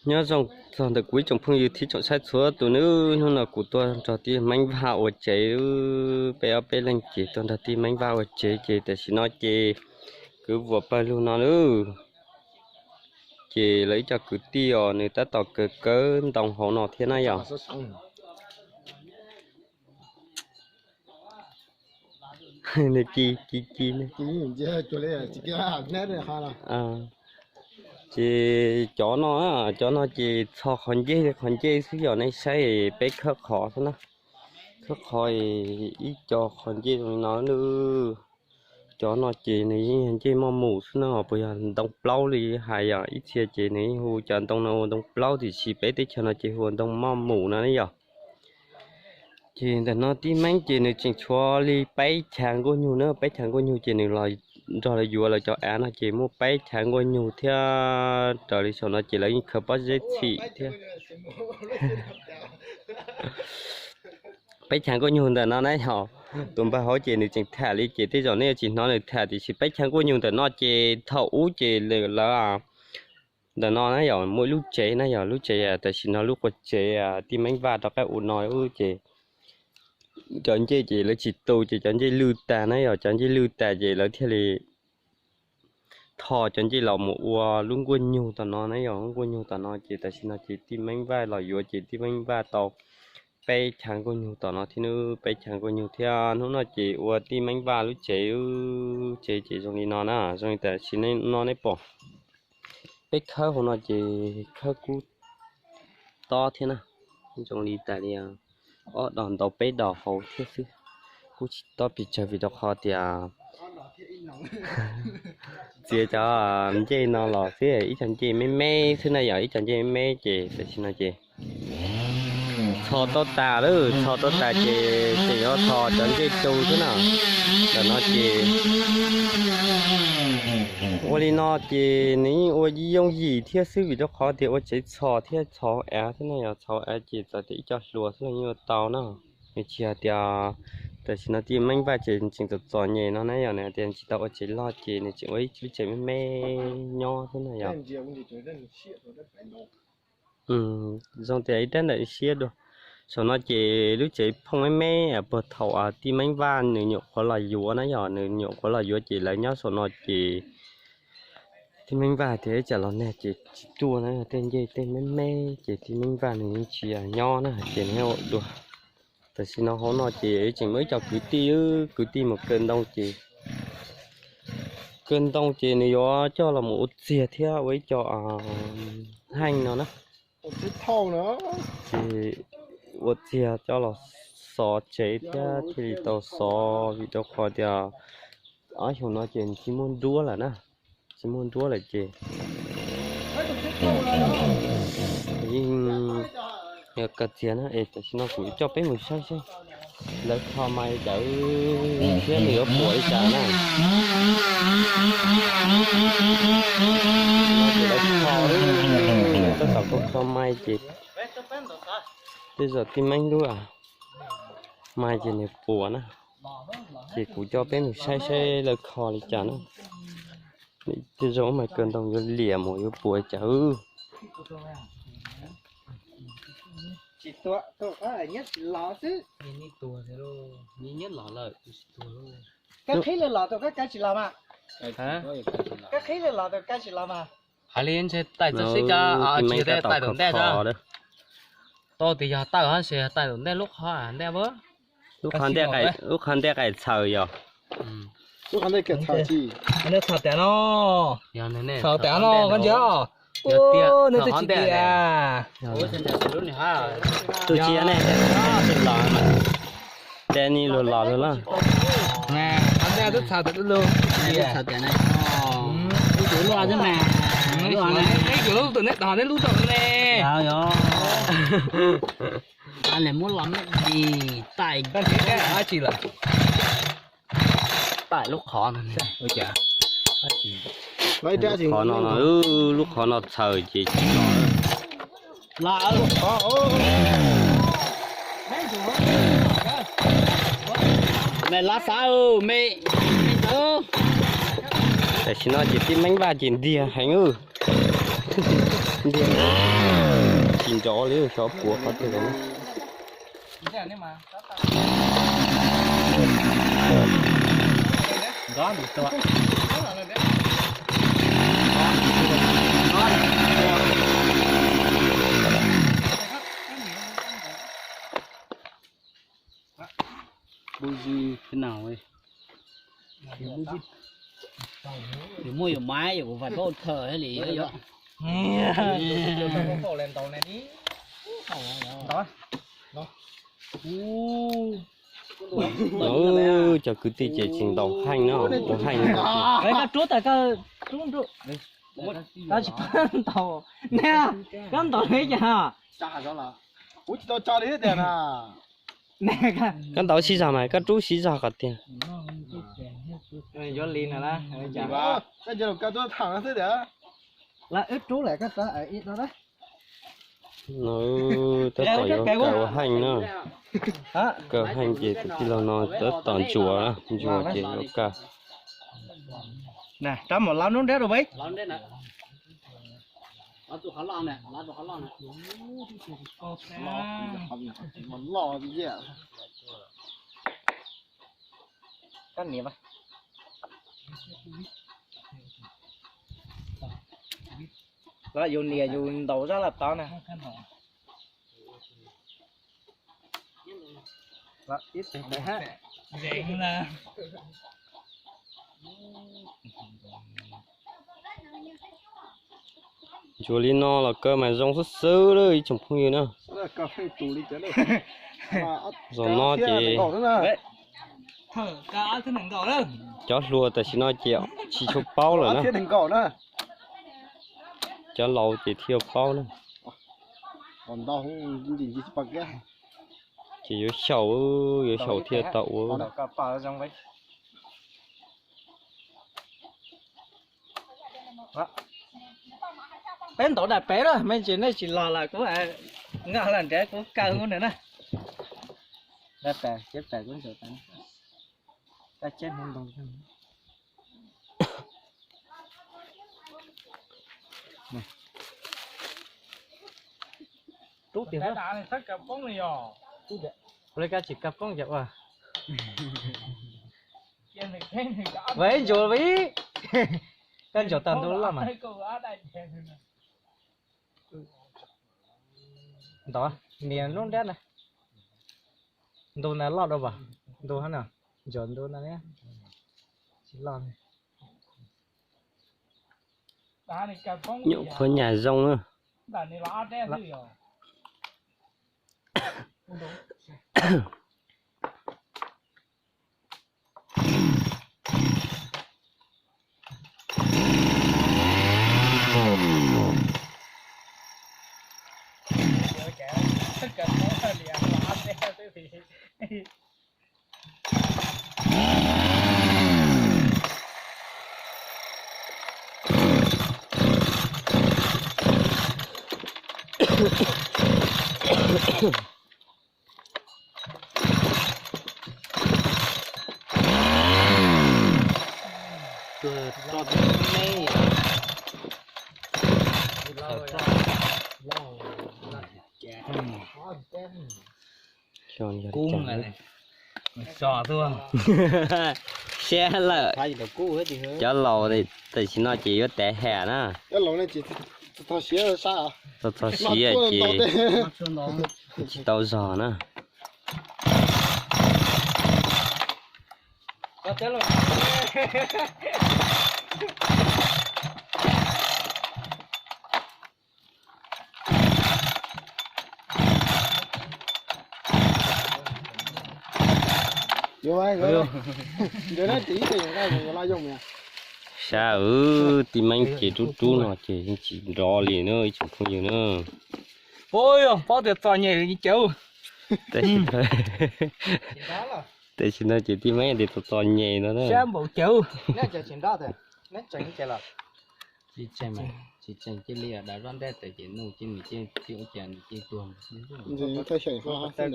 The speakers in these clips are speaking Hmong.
Nyob zoo txog ntawm kuv ib tsoom phooj ywg thiab tsoom saib txhua tus nawb, hnub no kuv tuaj nrog tij Meeb Vaj ua tsev, peb ob peb leeg ces tuaj nrog tij Meeb Vaj ua tsev ces tam sim no ces kwv vuas pawg lug no nawb. Ces lawv ib co kwv tij os nws tab tom kaw kawb ntoo hauv no thiab na yom. Nws ci ci ci. Ces cov no, cov no ces txhos qhov ncej qhov ncej xwb yom, nej saib peb khawb qhov xwb na. Khawb qhov ib co qhov ncej zoo li no nawb. Cov no ces nws yeej yog ncej moj mus xwb no, puas yog ntoo plaub li hais yom, ib txhia ces nws yeej hu cov ntoo no ua ntoo plaub tiam sis peb teb chaws no ces hu ua ntoo moj mus no ne yom. Ces ntawm no tij Meeb ces nws tseem tshuav li peb chav nkuaj nyug na, peb chav nkuaj nyug ces nws los nrog lawv yuav lawv cov av no ces muaj peb chav nkuaj nyug thiab raws li saum no ces lawv yeej khaws pob zeb txhim thiab. Peb chav nkuaj nyug ntawm no na yog, tus npawg hauv ces nws tseem tham li ces tej zaum nej yuav tsis hnov nws tham tiam sis peb chav nkuaj nyug ntawm no ces thaum ub ces lawv ntawm no na yog muaj ib lub tsev na yog lub tsev tam sim no lub qua tsev tij Meeb Vaj rov qab ua no ces cov ncej ces lawv tsis tu ces cov ncej lwj tag na yog cov ncej lwj tag ces lawv thiaj li tho cov ncej los mus ua lub nkuaj nyug tom no na yog lub nkuaj nyug tom no ces tam sim no ces tij Meeb Vaj los yuav ces tij Meeb Vaj tau peb chav nkuaj nyug tom no thiab nawb, peb chav nkuaj nyug thiab hnub no ces ua tij Meeb Vaj lub tsev, tsev ces zoo li no na, zoo li tam sim no nej pom peb khawb hauv no ces khawb kub tob thiab na, zoo li tas li ob dos ntau peb dos hauv thiab xwb, kuj tsis tob pes tsawg vim rau qhov tias txiav cov ncej no los xwb, ib co ncej me me xwb na yog ib co ncej me me ces tam sim no ces txhos tau tas lawm, txhos tau tas ces tseem yuav txhos cov ncej tu xwb na. Ntawm no ces ua li no ces nws yeej ua yooj yim thiab xwb vim rau qhov tias ua tsev txhos thiab txhos av thiab na yog txhos av ces txawm tias ib co hluas xwb los yeej ua tau na. Nws tsis hais tias tam sim no tij Meeb Vaj ces tseem txom txom nyem no na yog nws hais tias tsis tau ua tsev loj ces nws tseem ua ib lub tsev me me nyob xwb na yog. Zoo tias ib rab ntawm siab dua. Saum no ces lub tsev phooj me me puag thaum tij Meeb Vaj nws nyuam qhuav los yuav na yog nws nyuam qhuav los yuav ces lawv nyob saum no ces tij Meeb Vaj tias ib tsam los nag ces tsis tuaj na, tej ncej tej me me ces tij Meeb Vaj nws yeej tsis nyob na ces nws ua dua. Tam sim no hauv no ces tseem muaj ib co kwv tij, kwv tij mus kaw ntoo ces kaw ntoo ces nws yuav coj los mus ua txiag thiab ua ib co heej no na. Ces ua txiag coj los xov tsev thiab thiaj li tau xov vim rau qhov tias ob xyoos no ces tsis muaj nruab lawm na, tsis muaj nruab lawm ces yeej yuav kaw txiag na es tam sim no kuv coj peb mus saib seb lawv kho mais li cas thiab nws yuav puas li cas na. Lawv kho, lawv tab tom kho mais ces tej zaum tij Meeb lub mais ces nws puas na. Ces kuv coj peb mus saib saib lawv kho li cas na. Tej zaum mas kaw ntoo yuav liam mus yuav puas li cas. Hais li ntshe tais txog sib kab, tsis tais tom ntej, tau tias yog tawm hab ntshe tais tom ntej lub qhov ntej, lub qhov ntej qaim txhaws yog. Txhaws tas no, txhaws tas no koj ntsia, nej twb tsis tias. Tus tsis ne, los ces ni luag los lawm. Qhov ntej twb txhaws tas lub, txhaws tas ne, ib cuv lub tom nej tom ne. Muab los me dis tais, dab tsi lawm. Tais lub qhov no, qhov no, lub qhov no txhaws ces tsis los. Me lab xav me, tam sim no ces tij Meeb Vaj ces ntiag heev, ntiag. Nrov li xyov puas qhov twg los. Nws muaj yus maiv yus kuv fais koj thawm li yom. Cov kwv tij ces tsis ntaus heej no, ua heej. Koj rub tas koj rub nruj, koj tsis ntaus ne, koj ntaus li cas? Koj ntaus siv zog mas koj rub siv zog qhov tiag. Yuav li no, wb rub lawm koj rub ib no. No tab tom yuav kaw ua heej na. Kaw heej ces tus tij laug no tab tom ntsuas, ntsuas ces yuav kaw. Rab mus lab nruab nrab rau peb. Koj niam, yus niam yus ntaus zaj laj tod na. Ntsuas li no los kaw mas zoo xwb xwb lawm ib tsoom phooj ywg na. Zaum no ces cov hluas tam sim no ces tsis tshua paub lawm na. Cov laus ces thiaj paub na. Ces yuav xyaum, yuav xyaum thiaj tau ua. Peb ntaus daim pem na, me ntsis nej tsis los lawm kuv nqa los nrad kuv kaw ua na. Rub tiag, ua li koj tsis kaw poob ces ua. Ua ib ntsuas vim koj ntsuas tag ntu loj mas. Ntaus nias lub nrab na. Ntu na loj dua vas, ntu hab no, ntsuas ntu no tsis loj. Nyuam qhuav nyam zoo na. Siab lawm. Cov laus tam sim no ces yuav tev ham na. Txog txog siav ces tsis tau zog na. Sab, tib meeb ces rub rub no ces yeej tsis nrov li na ib tsoom phooj ywg na. Paub tias txom nyem cawv. Tam sim no ces tib meeb tias txom txom nyem no na. Tsis tseem, tsis tseem cia li dav zoj ntaj tawm ces nuj cia nws cia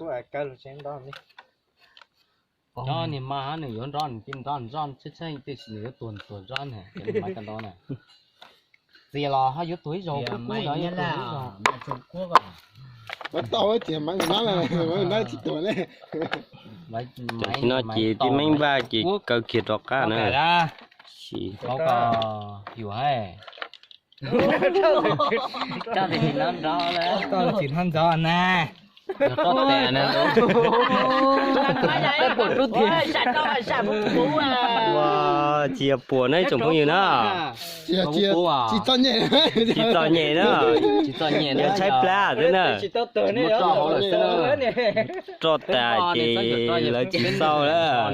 ua cas nws cia tuag. Cov niag mas nws yuav nrov nws cia nrov nrov tsheb tsheb tiam sis nws yuav tuag tuag zoj na, cov niag mas koj nrov na. Txias los ho yuav tuag ib zaug, kub kub los yuav tuag ib zaug. Muab tau tias Maiv Nab, Maiv Nab tsis tuag ne. Tam sim no ces tij Meeb Vaj ces kaw kiag rov qab na. Tsis, tsis hnov nrov na. Ua, tsis yog puas na ib tsoom phooj ywg na. Tsis txom nyem na. Yog tshaib plab xwb na. Roj tas ces lawv tsis xauj lawm.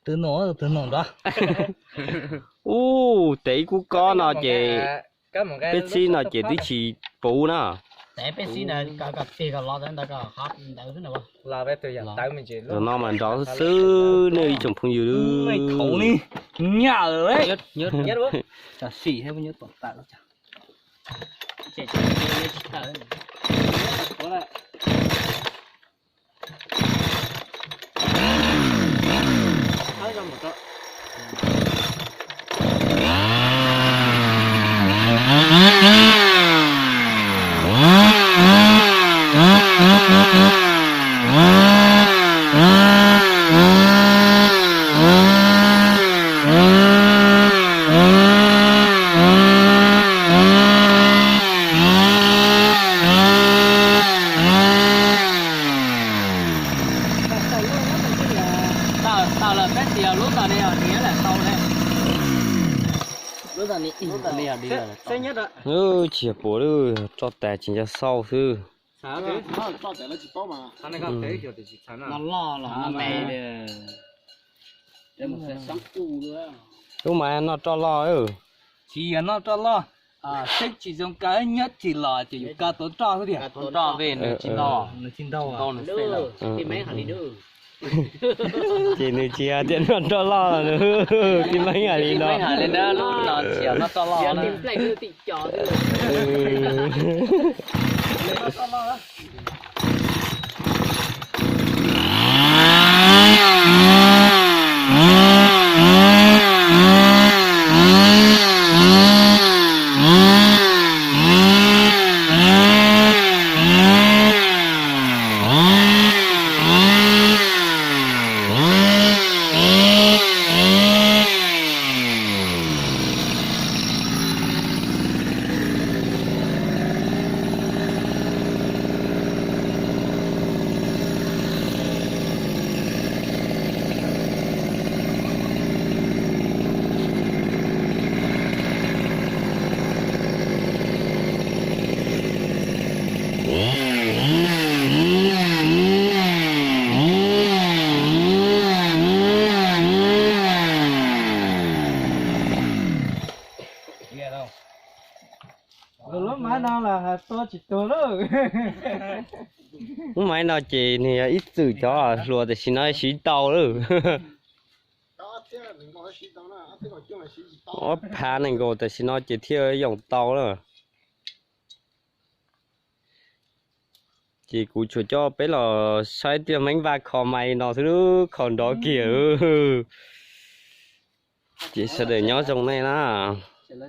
Twb no, twb no nrov. Ub, tes ib kub kob no ces peb xib no ces twb tsis puv na. Zaum no mas nrov xwb xwb nej ib tsoom phooj ywg. Tau lawm peb tis lub ntawm no, tis lawm tau ne. Tsis yog puas, roj tas tsis nco xauj xwb. Lub mas noj roj loj. Tsis yog noj roj loj, seb tsis zoo kaw nyob tsis los ces yus kaw tuav roj xwb tiag. Nws tsis ntau. Ces nws tsis hais tias noj roj loj los nws tij Meeb hais li no. Lub maiv no los tua tsis tuag lawm. Lub maiv no ces nws yog ib txwm cov hluas tam sim no siv tau lawm. Ob phav nees nkaum tam sim no ces thiaj yoom tau lawm. Ces kuv tsuas coj peb los saib tij Meeb Vaj kho mais no xwb, kho nrov kiag. Ces sawv daws nyob zoo nej na.